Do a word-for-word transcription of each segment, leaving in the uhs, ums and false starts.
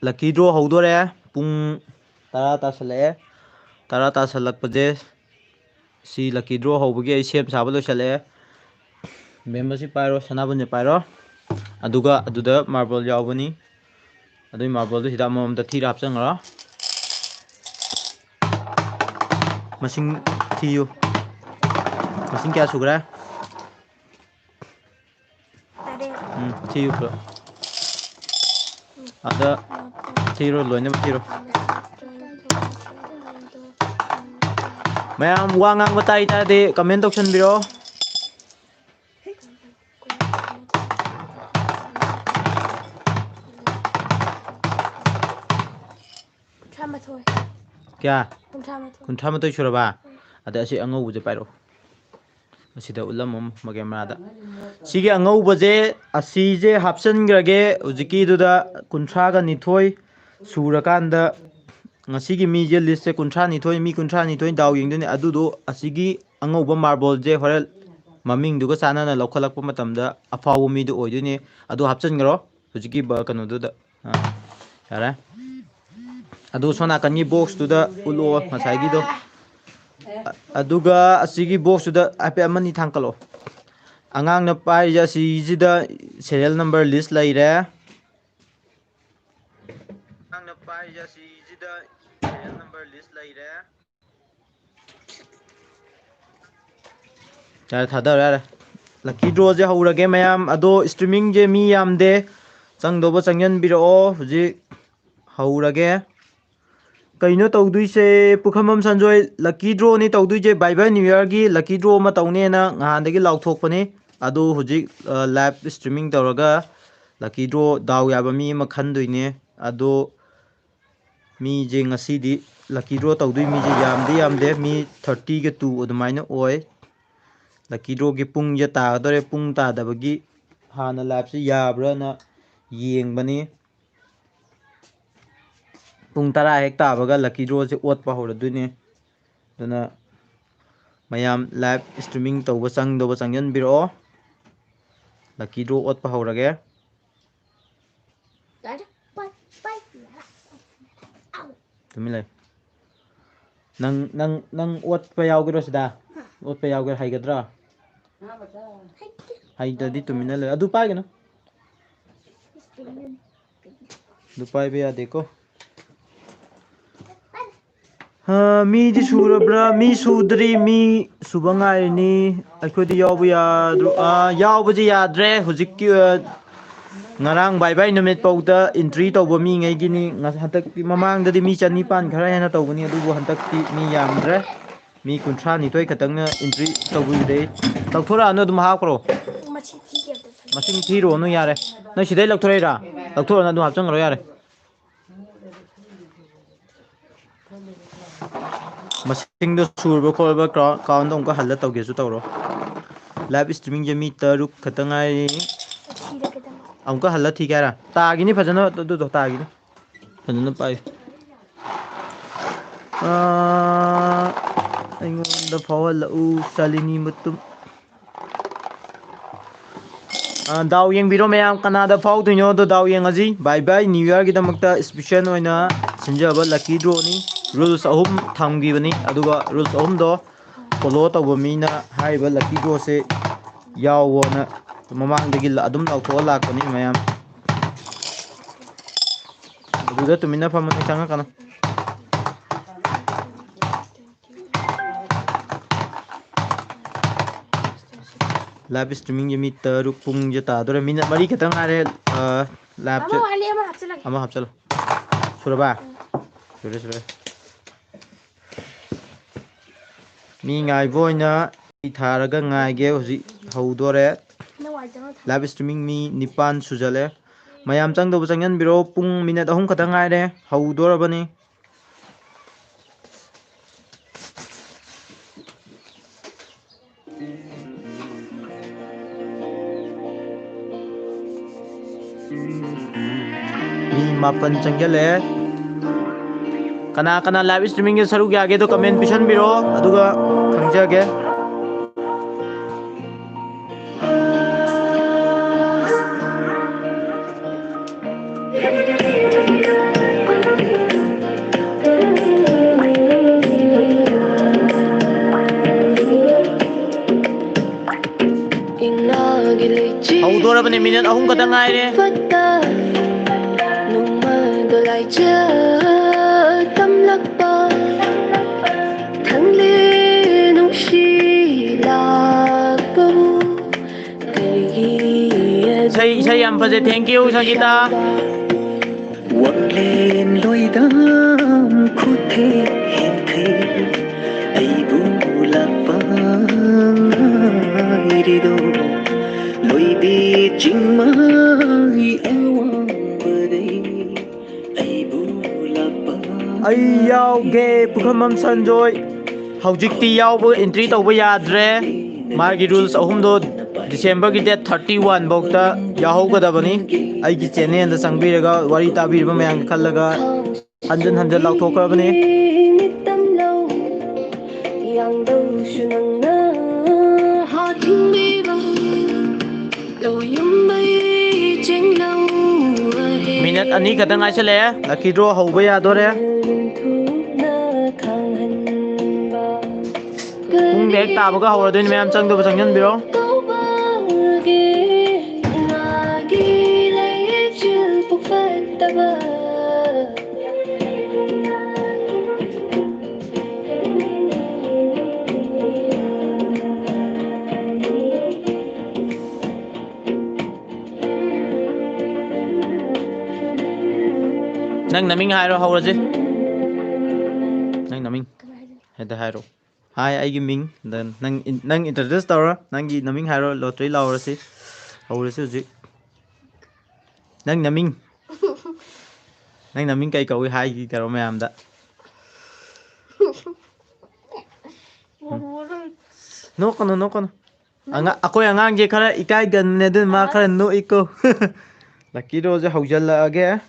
Lucky draw ꯍꯧꯗꯣꯔꯦ꯫ ꯄꯨꯡ ꯇꯔꯥ ꯇꯥꯁꯜꯂꯛꯑꯦ꯫ ꯇꯔꯥ ꯇꯥꯁꯜꯂꯛꯄꯁꯦ, ꯁꯤ lucky draw ꯍꯧꯕꯒꯤ ꯑꯩ ꯁꯦꯝ ꯁꯥꯕ ꯂꯣꯏꯁꯜꯂꯛꯑꯦ꯫ ꯃꯦꯝꯕꯔꯁꯤ ꯄꯥꯏꯔꯣ, ꯁꯅꯥꯕꯨꯟꯁꯦ ꯄꯥꯏꯔꯣ꯫ ꯑꯗꯨꯒ ꯑꯗꯨꯗ marble ꯌꯥꯎꯕꯅꯤ꯫ ꯑꯗꯨꯒꯤ marble ꯗꯨ ꯁꯤꯗ ꯑꯃꯃꯝꯗ ꯊꯤꯔ ꯍꯥꯞꯆꯟꯈ꯭ꯔꯣ꯫ ꯃꯁꯤꯡ ꯊꯤꯌꯨ꯫ ꯃꯁꯤꯡ ꯀꯌꯥ ꯁꯨꯈ꯭ꯔꯦ? ꯇꯔꯦꯠ꯫ ꯎꯝ, ꯊꯤꯌꯨ ꯄꯨꯂꯞ꯫ ꯑꯗ ꯊꯤꯔꯣ, ꯂꯣꯏꯅꯃꯛ ꯊꯤꯔꯣ꯫ ꯃꯌꯥꯝ ꯋꯥ ꯉꯥꯡꯕ ꯇꯥꯏ ꯇꯥꯗꯦ comment ꯇꯧꯁꯟꯕꯤꯔꯣ꯫ ꯀꯨꯟꯊ꯭ꯔꯥ ꯃꯥꯊꯣꯏ꯫ ꯀꯌꯥ? ꯀꯨꯟꯊ꯭ꯔꯥ ꯃꯥꯊꯣꯏ꯫ ꯀꯨꯟꯊ꯭ꯔꯥ ꯃꯥꯊꯣꯏ ꯁꯨꯔꯕ? ꯎꯝ꯫ ꯑꯗ ꯑꯁꯤ ꯑꯉꯧꯕꯁꯦ ꯄꯥꯏꯔꯛꯑꯣ꯫ ꯑꯁꯤꯗ ꯎꯠꯂꯝꯃꯣ camera ꯗ꯫ ꯁꯤꯒꯤ ꯑꯉꯧꯕꯁꯦ, ꯑꯁꯤꯁꯦ ꯍꯥꯞꯆꯤꯟꯈ꯭ꯔꯒꯦ ꯍꯧꯖꯤꯛꯀꯤꯗꯨꯗ꯫ ꯀꯨꯟꯊ꯭ꯔꯥꯒ ꯅꯤꯊꯣꯏ ꯁꯨꯔꯀꯥꯟꯗ, ꯉꯁꯤꯒꯤ ꯃꯤꯁꯦ, list ꯁꯦ ꯀꯨꯟꯊ꯭ꯔꯥ ꯅꯤꯊꯣꯏ, ꯃꯤ ꯀꯨꯟꯊ꯭ꯔꯥ ꯅꯤꯊꯣꯏ ꯗꯥꯎ ꯌꯦꯡꯗꯣꯏꯅꯦ꯫ ꯑꯗꯨꯗꯣ ꯑꯁꯤꯒꯤ ꯑꯉꯧꯕ marble ꯁꯦ ꯍꯣꯔꯦꯟ ꯃꯃꯤꯡꯗꯨꯒ ꯆꯥꯟꯅꯅ ꯂꯧꯈꯠꯂꯛꯄ ꯃꯇꯝꯗ ꯑꯐꯥꯎꯕ ꯃꯤꯗꯣ ꯑꯣꯏꯗꯣꯏꯅꯦ꯫ ꯑꯗꯨ ꯍꯥꯞꯆꯤꯟꯈ꯭ꯔꯣ ꯍꯧꯖꯤꯛꯀꯤ ꯕ-, ꯀꯩꯅꯣꯗꯨꯗ꯫ ꯑꯥ, ꯌꯥꯔꯦ꯫ ꯑꯗꯨ ꯁꯣꯝ ꯅꯥꯀꯟꯒꯤ box ꯇꯨꯗ ꯎꯠꯂꯛꯑꯣ, ꯉꯁꯥꯏꯒꯤꯗꯣ꯫ ꯑ-, ꯑꯗꯨꯒ ꯑꯁꯤꯒꯤ box ꯇꯨꯗ ꯍꯥꯏꯐꯦꯠ ꯑꯃꯅꯤ ꯊꯥꯡꯀꯠꯂꯛꯑꯣ꯫ ꯑꯉꯥꯡꯅ ꯄꯥꯏꯔꯤꯁꯦ ꯑꯁꯤꯁꯤꯗ serial number list ꯂꯩꯔꯦ꯫ ꯑꯉꯥꯡꯅ ꯄꯥꯏꯔꯤꯁꯦ ꯑꯁꯤꯁꯤꯗ serial number list ꯂꯩꯔꯦ꯫ ꯌꯥꯔꯦ, ꯊꯥꯗꯔꯣ ꯌꯥꯔꯦ꯫ Lucky draw ꯁꯦ ꯍꯧꯔꯒꯦ ꯃꯌꯥꯝ꯫ ꯑꯗꯣ streaming ꯁꯦ ꯃꯤ ꯌꯥꯝꯗꯦ, ꯆꯪꯗꯧꯕ ꯆꯪꯖꯟꯕꯤꯔꯛꯑꯣ꯫ ꯍꯧꯖꯤꯛ ꯍꯧꯔꯒꯦ꯫ ꯀꯩꯅꯣ ꯇꯧꯗꯣꯏꯁꯦ, ꯄꯨꯈꯝꯕꯝ ꯁꯟꯖꯣꯏ? Lucky draw ꯅꯤ ꯇꯧꯗꯣꯏꯁꯦ, Bible New Year ꯒꯤ lucky draw ꯑꯃ ꯇꯧꯅꯦꯅ ꯉꯍꯥꯟꯗꯒꯤ ꯂꯥꯎꯊꯣꯛꯄꯅꯤ꯫ ꯑꯗꯣ ꯍꯧꯖꯤꯛ, ꯑ, live streaming ꯇꯧꯔꯒ lucky draw, ꯗꯥꯎ ꯌꯥꯕ ꯃꯤ ꯑꯃ ꯈꯟꯗꯣꯏꯅꯦ꯫ ꯑꯗꯣ ꯃꯤꯁꯦ ꯉꯁꯤꯗꯤ lucky draw ꯇꯧꯗꯣꯏ ꯃꯤꯁꯦ ꯌꯥꯝꯗꯤ ꯌꯥꯝꯗꯦ, ꯃꯤ thirty ꯒ two ꯑꯗꯨꯃꯥꯏꯅ ꯑꯣꯏ꯫ Lucky draw ꯒꯤ ꯄꯨꯡꯁꯦ ꯇꯥꯒꯗꯧꯔꯦ, ꯄꯨꯡ ꯇꯥꯗꯕꯒꯤ ꯍꯥꯟꯅ live ꯁꯦ ꯌꯥꯕ꯭ꯔꯥꯅ ꯌꯦꯡꯕꯅꯤ꯫ ꯄꯨꯡ ꯇꯔꯥ ꯍꯦꯛ ꯇꯥꯕꯒ lucky draw ꯁꯦ ꯑꯣꯠꯄ ꯍꯧꯔꯗꯣꯏꯅꯦ꯫ ꯑꯗꯨꯅ ꯃꯌꯥꯝ live streaming ꯇꯧꯕ ꯆꯪꯗꯧꯕ ꯆꯪꯖꯟꯕꯤꯔꯛꯑꯣ꯫ Lucky draw ꯑꯣꯠꯄ ꯍꯧꯔꯒꯦ꯫ ꯌꯥꯔꯦ꯫ ꯇꯨꯃꯤꯟ ꯂꯩ꯫ ꯅꯪ ꯅꯪ ꯅꯪ ꯑꯣꯠꯄ ꯌꯥꯎꯒꯦꯔꯣ ꯁꯤꯗ? ꯑꯣꯠꯄ ꯌꯥꯎꯒꯦꯔꯣ? ꯍꯩꯒꯗ꯭ꯔꯣ? ꯍꯩꯇ꯭ꯔꯗꯤ ꯇꯨꯃꯤꯟꯅ ꯂꯩ꯫ ꯑꯗꯨ ꯄꯥꯏꯒꯅꯨ꯫ ꯑꯗꯨ ꯄꯥꯏꯕ ꯌꯥꯗꯦꯀꯣ꯫ ꯑ, ꯃꯤꯗꯤ ꯁꯨꯔꯕ꯭ꯔꯥ? ꯃꯤ ꯁꯨꯗ꯭ꯔꯤ꯫ ꯃꯤ ꯁꯨꯕ ꯉꯥꯏꯔꯤꯅꯤ꯫ ꯑꯩꯈꯣꯏꯗꯤ ꯌꯥꯎꯕ ꯌꯥꯗ꯭ꯔꯣ? ꯑ, ꯌꯥꯎꯕꯁꯦ ꯌꯥꯗ꯭ꯔꯦ꯫ ꯍꯧꯖꯤꯛꯀꯤ, ꯑ, ꯉꯔꯥꯡ ꯕꯥꯏ ꯕꯥꯏ ꯅꯨꯃꯤꯠ ꯐꯥꯎꯗ entry ꯇꯧꯕ ꯃꯤꯉꯩꯒꯤꯅꯤ꯫ ꯉ-, ꯍꯟꯗꯛꯇꯤ, ꯃꯃꯥꯡꯗꯗꯤ ꯃꯤ ꯆꯅꯤꯄꯥꯟ ꯈꯔ ꯍꯦꯟꯅ ꯇꯧꯕꯅꯤ, ꯑꯗꯨꯕꯨ ꯍꯟꯗꯛꯇꯤ ꯃꯤ ꯌꯥꯝꯗ꯭ꯔꯦ꯫ ꯃꯤ ꯀꯨꯟꯊ꯭ꯔꯥ ꯅꯤꯊꯣꯏ ꯈꯛꯇꯪꯅ entry ꯇꯧꯕꯤꯔꯦ꯫ ꯂꯧꯊꯣꯔꯛꯑꯅꯨ, ꯑꯗꯨꯝ ꯍꯥꯞꯈ꯭ꯔꯣ꯫ ꯃꯁꯤꯡ ꯊꯤꯔꯨꯔꯅꯨ, ꯌꯥꯔꯦ꯫ ꯅꯣꯏ ꯁꯤꯗꯩ ꯂꯧꯊꯣꯔꯛꯏꯔꯥ? ꯂꯧꯊꯣꯔꯛꯑꯅꯨ, ꯑꯗꯨꯝ ꯍꯥꯞꯆꯟꯈ꯭ꯔꯣ, ꯌꯥꯔꯦ꯫ ꯃꯁꯤꯡꯗꯣ ꯁꯨꯔꯕ ꯈꯣꯠꯂꯕ ꯀꯥꯎꯟꯗꯣ ꯑꯃꯨꯛꯀ ꯍꯜꯂ ꯇꯧꯒꯦꯁꯨ ꯇꯧꯔꯣ꯫ Live streamingꯁꯦ ꯃꯤ ꯇꯔꯨꯛ ꯈꯛꯇ ꯉꯥꯏꯔꯤ꯫ ꯑꯃꯨꯛꯀ ꯍꯜꯂ ꯊꯤꯒꯦ ꯍꯥꯏꯔ? ꯇꯥꯒꯤꯅꯤ ꯐꯖꯅ, ꯑꯗꯨꯗꯣ ꯇꯥꯒꯤꯅꯤ꯫ ꯐꯖꯅ ꯄꯥꯏ꯫ ꯑꯥ, ꯑꯩꯉꯣꯟꯗ ꯐꯥꯎꯍꯜꯂꯛꯎ, ꯁꯥꯂꯤꯅꯤ ꯃꯇꯨꯝ꯫ ꯑꯥ, ꯗꯥꯎ ꯌꯦꯡꯕꯤꯔꯣ ꯃꯌꯥꯝ, ꯀꯅꯥꯗ ꯐꯥꯎꯗꯣꯏꯅꯣ ꯑꯗꯣ ꯗꯥꯎ ꯌꯦꯡꯉꯁꯤ꯫ Bye bye, New Yearꯒꯤꯗꯃꯛꯇ special ꯑꯣꯏꯅ ꯁꯤꯟꯖꯕ lucky drawꯅꯤ꯫ Rules ꯑꯍꯨꯝ ꯊꯝꯈꯤꯕꯅꯤ, ꯑꯗꯨꯒ rules ꯑꯍꯨꯝꯗꯣ follow ꯇꯧꯕ ꯃꯤꯅ ꯍꯥꯏꯔꯤꯕ lucky drawꯁꯦ ꯌꯥꯎꯋꯣꯅ ꯃꯃꯥꯡꯗꯒꯤ ꯂ-, ꯑꯗꯨꯝ ꯂꯥꯎꯊꯣꯛꯑ ꯂꯥꯛꯄꯅꯤ ꯃꯌꯥꯝ꯫ ꯑꯗꯨꯗ ꯇꯨꯃꯤꯟꯅ ꯐꯝꯃꯨ, ꯆꯪꯉꯛꯀꯅꯨ꯫ Live streamingꯁꯦ ꯃꯤ ꯇꯔꯨꯛ, ꯄꯨꯡꯁꯦ ꯇꯥꯗꯣꯔꯦ, ꯃꯤꯅꯤꯠ ꯃꯔꯤ ꯈꯛꯇꯪ ꯉꯥꯏꯔꯦ꯫ ꯑ, liveꯁꯦ ꯑꯃ ꯋꯥꯠꯂꯤ, ꯑꯃ ꯍꯥꯞꯆꯤꯜꯂꯒꯦ꯫ ꯑꯃ ꯍꯥꯞꯆꯤꯜꯂꯣ꯫ ꯁꯨꯔꯕ? ꯎꯝ꯫ ꯁꯨꯔꯦ, ꯁꯨꯔꯦ꯫ ꯃꯤ ꯉꯥꯏꯕ ꯑꯣꯏꯅ ꯃꯩ ꯊꯥꯔꯒ ꯉꯥꯏꯒꯦ꯫ ꯍꯧꯖꯤꯛ ꯍꯧꯗꯣꯔꯦ꯫ ꯅꯪ ꯋꯥꯏ ꯆꯪꯉ ꯊꯝꯃꯣ꯫ Live streaming ꯃꯤ ꯅꯤꯄꯥꯟ ꯁꯨꯖꯜꯂꯦ꯫ ꯃꯌꯥꯝ ꯆꯪꯗꯧꯕ ꯆꯪꯁꯤꯟꯕꯤꯔꯣ꯫ ꯄꯨꯡ ꯃꯤꯅꯠ ꯑꯍꯨꯝ ꯈꯛꯇ ꯉꯥꯏꯔꯦ꯫ ꯍꯧꯗꯣꯔꯕꯅꯤ꯫ ꯃꯤ ꯃꯥꯄꯟ ꯆꯪꯁꯤꯜꯂꯛꯑꯦ꯫ ꯀꯅꯥ ꯀꯅꯥ live streamingꯒꯤ ꯁꯔꯨꯛ ꯌꯥꯒꯦꯗꯣ comment ꯄꯤꯁꯟꯕꯤꯔꯣ, ꯑꯗꯨꯒ ꯈꯪꯖꯒꯦ꯫ ꯍꯧꯗꯣꯔꯕꯅꯤ, ꯃꯤꯅꯠ ꯑꯍꯨꯝ ꯈꯛꯇ ꯉꯥꯏꯔꯦ꯫ ꯏꯁꯩ, ꯏꯁꯩ ꯌꯥꯝ ꯐꯖꯩ꯫ Thank you, ꯁꯪꯒꯤꯇꯥ꯫ ꯋꯥꯡꯂꯦꯟ ꯂꯣꯏꯗꯝ ꯈꯨꯊꯦꯛ ꯍꯦꯟꯊꯦꯛ ꯑꯩꯕꯨ ꯂꯥꯛꯄ ꯉꯥꯏꯔꯤꯗꯣ꯫ ꯂꯣꯏꯕꯤ ꯆꯤꯡꯃꯥꯏ ꯑꯋꯥꯡꯕꯗꯩ ꯑꯩꯕꯨ ꯂꯥꯛꯄ ꯑꯩ ꯌꯥꯎꯒꯦ, ꯄꯨꯈ꯭ꯔꯝꯕꯝ ꯁꯟꯖꯣꯏ꯫ ꯍꯧꯖꯤꯛꯇꯤ ꯌꯥꯎꯕ, entry ꯇꯧꯕ ꯌꯥꯗ꯭ꯔꯦ꯫ ꯃꯥꯒꯤ rules ꯑꯍꯨꯝꯗꯣ December ꯒꯤ date thirty one ꯐꯥꯎꯗ ꯌꯥꯎꯍꯧꯒꯗꯕꯅꯤ꯫ ꯑꯩꯒꯤ channel ꯗ ꯆꯪꯕꯤꯔꯒ ꯋꯥꯔꯤ ꯇꯥꯕꯤꯔꯤꯕ ꯃꯌꯥꯝꯒꯤ ꯈꯜꯂꯒ ꯍꯟꯖꯟ ꯍꯟꯖꯟ ꯂꯥꯎꯊꯣꯛꯈ꯭ꯔꯕꯅꯤ꯫ ꯃꯤꯅꯠ ꯑꯅꯤ ꯈꯛꯇ ꯉꯥꯏꯁꯜꯂꯛꯑꯦ꯫ Lucky draw ꯍꯧꯕ ꯌꯥꯗꯣꯔꯦ꯫ ꯄꯨꯡ ꯍꯦꯛ ꯇꯥꯕꯒ ꯍꯧꯔꯗꯣꯏꯅꯤ, ꯃꯌꯥꯝ ꯆꯪꯗꯕ ꯆꯪꯁꯤꯟꯕꯤꯔꯣ꯫ ꯅꯪ ꯅꯃꯤꯡ ꯍꯥꯏꯔꯣ, ꯍꯧꯔꯁꯤ꯫ ꯅꯪ ꯅꯃꯤꯡ ꯍꯦꯛꯇ ꯍꯥꯏꯔꯣ꯫ Hi, ꯑꯩꯒꯤ ꯃꯤꯡ꯫ Then ꯅꯪ, ꯅꯪ introduce ꯇꯧꯔꯣ, ꯅꯪꯒꯤ ꯅꯃꯤꯡ ꯍꯥꯏꯔꯣ, lottery ꯂꯥꯎꯔꯁꯤ꯫ ꯍꯧꯔꯁꯤ ꯍꯧꯖꯤꯛ꯫ ꯅꯪ ꯅꯃꯤꯡ? ꯅꯪ ꯅꯃꯤꯡ ꯀꯩ ꯀꯧꯏ ꯍꯥꯏꯒꯦ ꯇꯧꯔꯣ ꯃꯌꯥꯝꯗ꯫ ꯅꯣꯛꯀꯅꯨ, ꯅꯣꯛꯀꯅꯨ꯫ ꯑꯉꯥ-, ꯑꯩꯈꯣꯏ ꯑꯉꯥꯡꯁꯦ ꯈꯔ ꯏꯀꯥꯏꯒꯟꯕꯅꯦ, ꯑꯗꯨꯅ ꯃꯥ ꯈꯔ ꯅꯣꯛꯏꯀꯣ꯫ Lucky draw ꯁꯦ ꯍꯧꯖꯤꯜꯂꯛꯑꯒꯦ꯫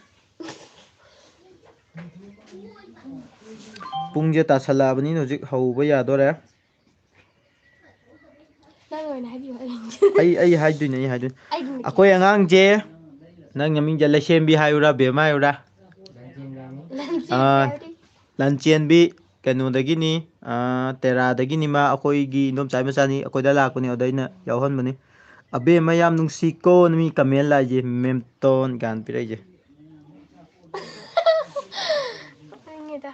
ꯄꯨꯡꯁꯦ ꯇꯥꯁꯜꯂꯛꯑꯕꯅꯤꯅ ꯍꯧꯖꯤꯛ ꯍꯧꯕ ꯌꯥꯗꯣꯔꯦ꯫ ꯅꯪ ꯑꯣꯏꯅ ꯍꯥꯏꯕꯤꯌꯨ, ꯑꯩ꯫ ꯑꯩ, ꯑꯩ ꯍꯥꯏꯗꯣꯏꯅꯦ, ꯑꯩ ꯍꯥꯏꯗꯣꯏꯅꯦ꯫ ꯑꯩꯒꯤ ꯃꯤꯡ꯫ ꯑꯩꯈꯣꯏ ꯑꯉꯥꯡꯁꯦ, ꯅꯪ ꯅꯃꯤꯡꯁꯦ ꯂꯩꯁꯦꯝꯕꯤ ꯍꯥꯏꯌꯨꯔꯥ, ꯕꯦꯝꯃ ꯍꯥꯏꯌꯨꯔꯥ? ꯑꯥ, ꯂꯟꯆꯦꯟꯕꯤ ꯀꯩꯅꯣꯗꯒꯤꯅꯤ, ꯑꯥ, ꯇꯦꯔꯥꯗꯒꯤꯅꯤ꯫ ꯃꯥ ꯑꯩꯈꯣꯏꯒꯤ ꯏꯟꯗꯣꯝꯆꯥꯒꯤ ꯃꯆꯥꯅꯤ, ꯑꯩꯈꯣꯏꯗ ꯂꯥꯛꯄꯅꯤ, ꯑꯗꯨꯗ ꯑꯩꯅ ꯌꯥꯎꯍꯟꯕꯅꯤ꯫ "ꯑꯕꯦꯝꯃ ꯌꯥꯝ ꯅꯨꯡꯁꯤꯀꯣ" ꯅ ꯃꯤ ꯀꯃꯦꯟ ꯂꯥꯛꯏꯁꯦ, ꯃꯦꯝꯇꯣꯟ ꯀꯥꯏꯅ ꯄꯤꯔꯛꯏꯁꯦ꯫ ꯅꯣꯛꯅꯤꯡꯉꯤꯗ꯫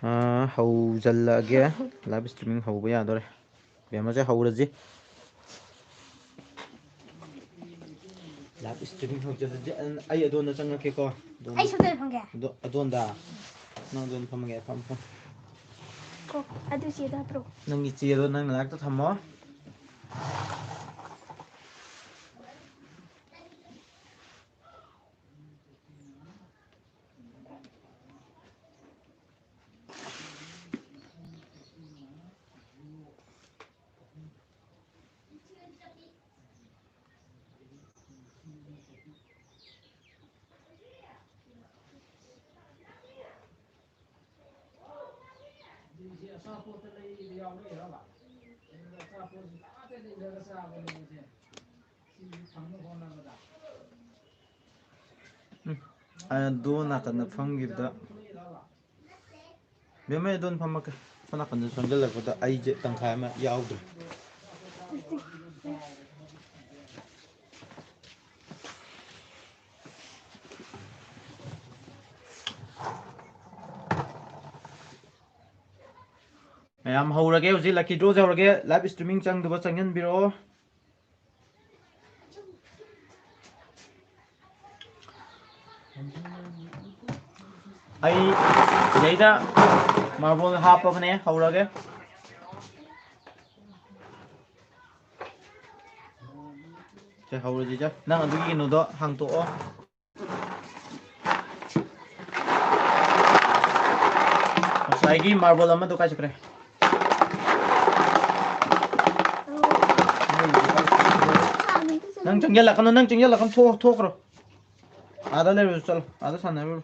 ꯑꯥ, ꯍꯧꯖꯜꯂꯛꯑꯒꯦ꯫ ꯂꯥꯏꯚ ꯏꯁꯇ꯭ꯔꯤꯃꯤꯡ ꯍꯧꯕ ꯌꯥꯗꯣꯔꯦ꯫ ꯕꯦꯝꯃꯁꯦ ꯍꯧꯔꯁꯤ꯫ Live streaming ꯍꯧꯖꯜꯂꯁꯤ꯫ ꯑꯩ ꯑꯗꯣꯝꯗ ꯆꯪꯉꯛꯀꯦꯀꯣ꯫ ꯑꯗꯣꯝꯗ꯫ ꯑꯩ ꯁꯣꯝꯗ ꯐꯝꯒꯦ꯫ ꯑꯗꯣ-, ꯑꯗꯣꯝꯗ꯫ ꯅꯪ ꯑꯗꯣꯝꯗ ꯐꯝꯃꯒꯦ꯫ ꯐꯝ, ꯐꯝ꯫ ꯀꯣ, ꯑꯗꯨ ꯆꯦꯗꯣ ꯍꯥꯞꯄ꯭ꯔꯣ? ꯅꯪꯒꯤ ꯆꯦꯗꯣ ꯅꯪ ꯅꯅꯥꯛꯇ ꯊꯝꯃꯣ꯫ ꯎꯝ, ꯑꯗꯣ ꯅꯥꯀꯟꯗ ꯐꯝꯈꯤꯕꯗ꯫ ꯕꯦꯝꯃ, ꯑꯩ ꯑꯗꯣꯝ ꯐꯝꯃꯛꯀꯦ꯫ ꯁꯣꯝ ꯅꯥꯀꯟꯗ ꯆꯪꯁꯤꯜꯂꯛꯄꯗ ꯑꯩꯁꯦ ꯇꯪꯈꯥꯏ ꯑꯃ ꯌꯥꯎꯗ꯭ꯔꯦ꯫ ꯃꯌꯥꯝ ꯍꯧꯔꯒꯦ ꯍꯧꯖꯤꯛ, lucky draw ꯁꯦ ꯍꯧꯔꯒꯦ꯫ Live streaming ꯆꯪꯗꯕ ꯆꯪꯍꯟꯕꯤꯔꯛꯑꯣ꯫ ꯑꯩ ꯁꯤꯗꯩꯗ marble ꯍꯥꯞꯄꯕꯅꯦ, ꯍꯧꯔꯒꯦ꯫ ꯁꯦ, ꯍꯧꯔꯁꯤ, ꯁꯦ꯫ ꯅꯪ ꯑꯗꯨꯒꯤ ꯀꯩꯅꯣꯗꯣ ꯍꯥꯡꯇꯣꯛꯑꯣ꯫ ꯉꯁꯥꯏꯒꯤ marble ꯑꯃꯗꯣ ꯀꯥꯏ ꯆꯠꯈ꯭ꯔꯦ? ꯅꯪ ꯆꯪꯁꯤꯜꯂꯛꯀꯅꯨ, ꯅꯪ ꯆꯪꯁꯤꯜꯂꯛꯀꯅꯨ, ꯊꯣꯛ-, ꯊꯣꯛꯈ꯭ꯔꯣ꯫ ꯑꯥꯗ ꯂꯩꯔꯨꯔꯣ, ꯆꯠꯂꯣ, ꯑꯥꯗ ꯁꯥꯟꯅꯔꯨꯔꯣ꯫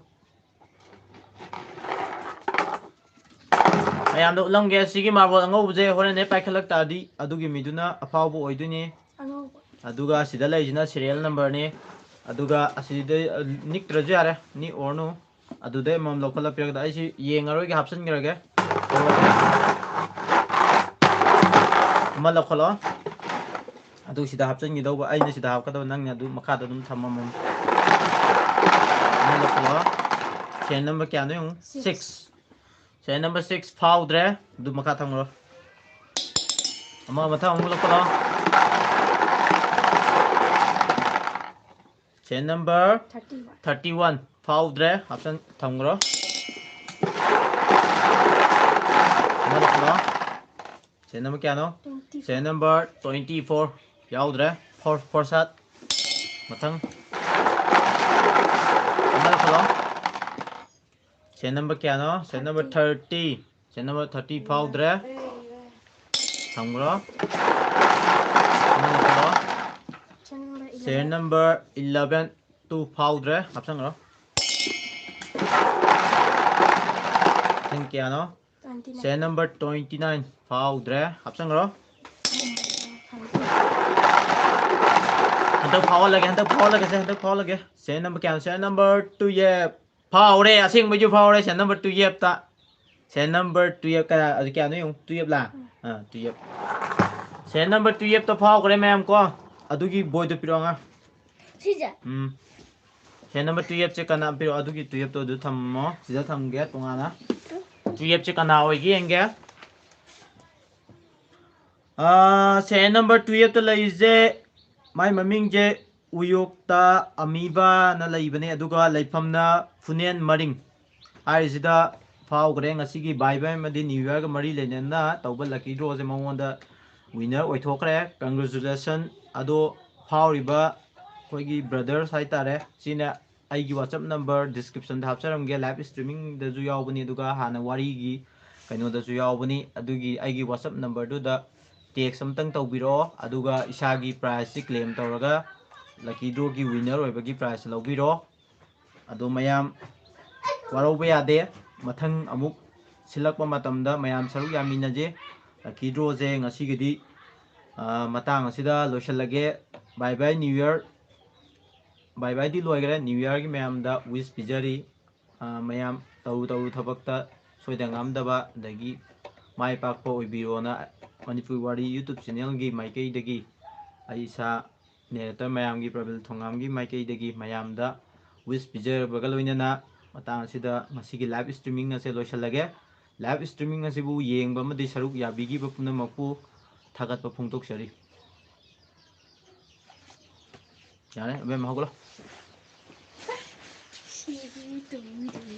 ꯃꯌꯥꯝꯗ ꯎꯠꯂꯝꯒꯦ, ꯁꯤꯒꯤ marble ꯑꯉꯧꯕꯁꯦ ꯍꯣꯔꯦꯟ ꯍꯦꯛ ꯄꯥꯏꯈꯠꯂꯛ ꯇꯥꯔꯗꯤ ꯑꯗꯨꯒꯤ ꯃꯤꯗꯨꯅ ꯑꯐꯥꯎꯕ ꯑꯣꯏꯗꯣꯏꯅꯤ꯫ ꯑꯉꯧꯕ꯫ ꯑꯗꯨꯒ ꯁꯤꯗ ꯂꯩꯔꯤꯁꯤꯅ serial number ꯅꯤ꯫ ꯑꯗꯨꯒ ꯑꯁꯤꯗꯩ, ꯑ, ꯅꯤꯛꯇ꯭ꯔꯁꯨ ꯌꯥꯔꯦ, ꯅꯤꯛꯑꯣꯔꯅꯨ꯫ ꯑꯗꯨꯗꯩ ꯑꯃꯃꯝ ꯂꯧꯈꯠꯂ ꯄꯤꯔꯛꯀꯗ ꯑꯩꯁꯤ ꯌꯦꯡꯉꯔꯣꯏꯒꯦ, ꯍꯥꯞꯆꯤꯟꯈ꯭ꯔꯒꯦ꯫ ꯑꯃ ꯂꯧꯈꯠꯂꯣ꯫ ꯑꯗꯨ ꯁꯤꯗ ꯍꯥꯞꯆꯤꯟꯈꯤꯗꯧꯕ, ꯑꯩꯅ ꯁꯤꯗ ꯍꯥꯞꯀꯗꯕ, ꯅꯪꯅ ꯑꯗꯨ ꯃꯈꯥꯗ ꯑꯗꯨꯝ ꯊꯝꯃꯝꯃꯣ꯫ ꯑꯃ ꯂꯧꯈꯠꯂꯣ꯫ ꯁꯦꯔꯤꯌꯦꯜ ꯅꯝꯕꯔ ꯀꯌꯥꯅꯣ ꯌꯦꯡꯉꯨ? ꯁꯤꯛꯁ꯫ ꯁꯦꯔꯤꯌꯦꯜ ꯅꯝꯕꯔ ꯁꯤꯛꯁ ꯐꯥꯎꯗ꯭ꯔꯦ꯫ ꯑꯗꯨ ꯃꯈꯥ ꯊꯝꯈ꯭ꯔꯣ꯫ ꯑꯃ ꯃꯊꯪ ꯑꯃꯨꯛ ꯂꯧꯈꯠꯂꯣ꯫ Serial number thirty one. Thirty one ꯐꯥꯎꯗ꯭ꯔꯦ, ꯍꯥꯞꯆꯟ ꯊꯝꯈ꯭ꯔꯣ꯫ ꯑꯃ ꯂꯧꯈꯠꯂꯣ꯫ ꯁꯦꯔꯤꯌꯦꯜ ꯅꯝꯕꯔ ꯀꯌꯥꯅꯣ? Twenty four. Serial number twenty four ꯌꯥꯎꯗ꯭ꯔꯦ꯫ ꯐꯣꯔ, ꯐꯣꯔ ꯁꯥꯠ꯫ ꯃꯊꯪ꯫ ꯑꯃ ꯂꯧꯈꯠꯂꯣ꯫ ꯁꯦꯔꯤꯌꯦꯜ ꯅꯝꯕꯔ ꯀꯌꯥꯅꯣ? Serial number thirty. Serial number thirty ꯐꯥꯎꯗ꯭ꯔꯦ꯫ ꯊꯝꯈ꯭ꯔꯣ꯫ ꯑꯃ ꯂꯧꯈꯠꯂꯣ꯫ Serial number eleven. Serial number eleven two ꯐꯥꯎꯗ꯭ꯔꯦ꯫ ꯍꯥꯞꯆꯟꯈ꯭ꯔꯣ꯫ ꯃꯊꯪ ꯀꯌꯥꯅꯣ? Twenty nine. Serial number twenty nine ꯐꯥꯎꯗ꯭ꯔꯦ꯫ ꯍꯥꯞꯆꯟꯈ꯭ꯔꯣ꯫ ꯍꯟꯗꯛ ꯐꯥꯎꯍꯜꯂꯒꯦ, ꯍꯟꯗꯛ ꯐꯥꯎꯍꯜꯂꯒꯦꯁꯦ, ꯍꯟꯗꯛ ꯐꯥꯎꯍꯜꯂꯒꯦ꯫ ꯁꯦꯔꯤꯌꯦꯜ ꯅꯝꯕꯔ ꯀꯌꯥꯅꯣ? Serial number twelve. ꯐꯥꯎꯔꯦ, ꯑꯁꯦꯡꯕꯩꯁꯨ ꯐꯥꯎꯔꯦ, ꯁꯦꯔꯤꯌꯦꯜ ꯅꯝꯕꯔ ꯇꯨꯌꯦꯜꯐꯇ꯫ ꯁꯦꯔꯤꯌꯦꯜ ꯅꯝꯕꯔ ꯇꯨꯌꯦꯜꯐ ꯀꯌꯥ, ꯑꯗꯨ ꯀꯌꯥꯅꯣ ꯌꯦꯡꯉꯨ, ꯇꯨꯌꯦꯜꯐꯂꯥ? ꯎꯝ꯫ ꯑꯥ, ꯇꯨꯌꯦꯜꯐ꯫ ꯁꯦꯔꯤꯌꯦꯜ ꯅꯝꯕꯔ ꯇꯨꯌꯦꯜꯐꯇ ꯐꯥꯎꯈ꯭ꯔꯦ ꯃꯌꯥꯝ ꯀꯣ꯫ ꯑꯗꯨꯒꯤ ꯕꯣꯏꯗꯣ ꯄꯤꯔꯛꯑꯣ ꯑꯉꯥꯡ꯫ ꯁꯤꯁꯦ? ꯎꯝ꯫ ꯁꯦꯔꯤꯌꯦꯜ ꯅꯝꯕꯔ ꯇꯨꯌꯦꯜꯐꯁꯦ ꯀꯅꯥ ꯄꯤꯔꯛꯑꯣ? ꯑꯗꯨꯒꯤ ꯇꯨꯌꯦꯜꯐꯇꯣ ꯑꯗꯨ ꯊꯝꯃꯣ꯫ ꯁꯤꯗ ꯊꯝꯒꯦ ꯇꯣꯉꯥꯟꯅ꯫ ꯇꯨꯌꯦꯜꯐꯁꯦ ꯀꯅꯥ ꯑꯣꯏꯒꯦ ꯌꯦꯡꯒꯦ꯫ ꯑꯥ, ꯁꯦꯔꯤꯌꯦꯜ ꯅꯝꯕꯔ ꯇꯨꯌꯦꯜꯐꯇ ꯂꯩꯔꯤꯁꯦ, ꯃꯥꯏ ꯃꯃꯤꯡꯁꯦ ꯎꯌꯣꯛꯇ ꯑꯃꯤꯕꯥꯅ ꯂꯩꯕꯅꯦ, ꯑꯗꯨꯒ ꯂꯩꯐꯝꯅ ꯐꯨꯅꯦꯟ ꯃꯔꯤꯡ꯫ ꯍꯥꯏꯔꯤꯁꯤꯗ ꯐꯥꯎꯈ꯭ꯔꯦ꯫ ꯉꯁꯤꯒꯤ ꯕꯥꯏ ꯕꯥꯏ ꯑꯃꯗꯤ ꯅ꯭ꯌꯨ ꯌꯔꯒ ꯃꯔꯤ ꯂꯩꯅꯅ ꯇꯧꯕ ꯂꯛꯀꯤ ꯗ꯭ꯔꯣꯁꯦ ꯃꯉꯣꯟꯗ ꯋꯤꯟꯅꯔ ꯑꯣꯏꯊꯣꯛꯈ꯭ꯔꯦ꯫ ꯀꯪꯒ꯭ꯔꯦꯆꯨꯂꯦꯁꯟ꯫ ꯑꯗꯣ ꯐꯥꯎꯔꯤꯕ ꯑꯩꯈꯣꯏꯒꯤ ꯕ꯭ꯔꯗꯔꯁ ꯍꯥꯏꯇꯥꯔꯦ, ꯁꯤꯅ ꯑꯩꯒꯤ ꯋꯥꯆꯞ ꯅꯝꯕꯔ ꯗꯤꯁꯀ꯭ꯔꯤꯞꯁꯟꯗ ꯍꯥꯞꯆꯔꯝꯒꯦ, ꯂꯥꯏꯞ ꯁ꯭ꯇ꯭ꯔꯤꯃꯤꯡꯗꯁꯨ ꯌꯥꯎꯕꯅꯤ, ꯑꯗꯨꯒ ꯍꯥꯟꯅ ꯋꯥꯔꯤꯒꯤ ꯀꯩꯅꯣꯗꯁꯨ ꯌꯥꯎꯕꯅꯤ꯫ ꯑꯗꯨꯒꯤ ꯑꯩꯒꯤ ꯋꯥꯆꯞ ꯅꯝꯕꯔꯗꯨꯗ ꯇꯦꯛꯁ ꯑꯃꯇꯪ ꯇꯧꯕꯤꯔꯛꯑꯣ, ꯑꯗꯨꯒ ꯏꯁꯥꯒꯤ ꯄ꯭ꯔꯥꯏꯖꯁꯤ ꯀ꯭ꯂꯦꯝ ꯇꯧꯔꯒ ꯂꯛꯀꯤ ꯗ꯭ꯔꯣꯒꯤ ꯋꯤꯟꯅꯔ ꯑꯣꯏꯕꯒꯤ ꯄ꯭ꯔꯥꯏꯖ ꯂꯧꯕꯤꯔꯣ꯫ ꯑꯗꯣ ꯃꯌꯥꯝ ꯋꯥꯔꯧꯕ ꯌꯥꯗꯦ, ꯃꯊꯪ ꯑꯃꯨꯛ ꯁꯤꯜꯂꯛꯄ ꯃꯇꯝꯗ ꯃꯌꯥꯝ ꯁꯔꯨꯛ ꯌꯥꯃꯤꯟꯅꯁꯦ꯫ ꯂꯛꯀꯤ ꯗ꯭ꯔꯣꯁꯦ ꯉꯁꯤꯒꯤꯗꯤ, ꯑ, ꯃꯇꯥꯡ ꯑꯁꯤꯗ ꯂꯣꯏꯁꯤꯜꯂꯒꯦ꯫ ꯕꯥꯏ ꯕꯥꯏ ꯅ꯭ꯌꯨ ꯌꯔ꯫ ꯕꯥꯏ ꯕꯥꯏꯗꯤ ꯂꯣꯏꯈ꯭ꯔꯦ꯫ ꯅ꯭ꯌꯨ ꯏꯌꯥꯔꯒꯤ ꯃꯌꯥꯝꯗ ꯋꯤꯁ ꯄꯤꯖꯔꯤ꯫ ꯑ, ꯃꯌꯥꯝ ꯇꯧꯔꯨ ꯇꯧꯔꯨ ꯊꯕꯛꯇ ꯁꯣꯏꯗ ꯉꯥꯝꯗꯕ ꯑꯗꯒꯤ ꯃꯥꯏ ꯄꯥꯛꯄ ꯑꯣꯏꯕꯤꯔꯣꯅ ꯃꯅꯤꯄꯨꯔꯤ ꯋꯥꯔꯤ ꯌꯨꯇ꯭ꯌꯨꯕ ꯆꯦꯅꯦꯜꯒꯤ ꯃꯥꯏꯀꯩꯗꯒꯤ ꯑꯩ ꯏꯁꯥ ꯅꯦꯔꯦꯇꯔ ꯃꯌꯥꯝꯒꯤ, ꯄ꯭ꯔꯕꯤꯜ ꯊꯣꯉꯥꯝꯒꯤ ꯃꯥꯏꯀꯩꯗꯒꯤ ꯃꯌꯥꯝꯗ ꯋꯤꯁ ꯄꯤꯖꯔꯕꯒ ꯂꯣꯏꯅꯅ ꯃꯇꯥꯡ ꯑꯁꯤꯗ ꯉꯁꯤꯒꯤ ꯂꯥꯏꯚ ꯁ꯭ꯇ꯭ꯔꯤꯃꯤꯡ ꯑꯁꯦ ꯂꯣꯏꯁꯤꯜꯂꯒꯦ꯫ ꯂꯥꯏꯚ ꯁ꯭ꯇ꯭ꯔꯤꯃꯤꯡ ꯑꯁꯤꯕꯨ ꯌꯦꯡꯕ ꯑꯃꯗꯤ ꯁꯔꯨꯛ ꯌꯥꯕꯤꯈꯤꯕ ꯄꯨꯝꯅꯃꯛꯄꯨ ꯊꯥꯒꯠꯄ ꯐꯣꯡꯗꯣꯛꯆꯔꯤ꯫ ꯌꯥꯔꯦ, ꯑꯕꯦꯝꯃ, ꯍꯧꯒꯠꯂꯣ꯫ ꯁꯤꯗꯤ ꯇꯨꯝꯗ꯭ꯔꯤ꯫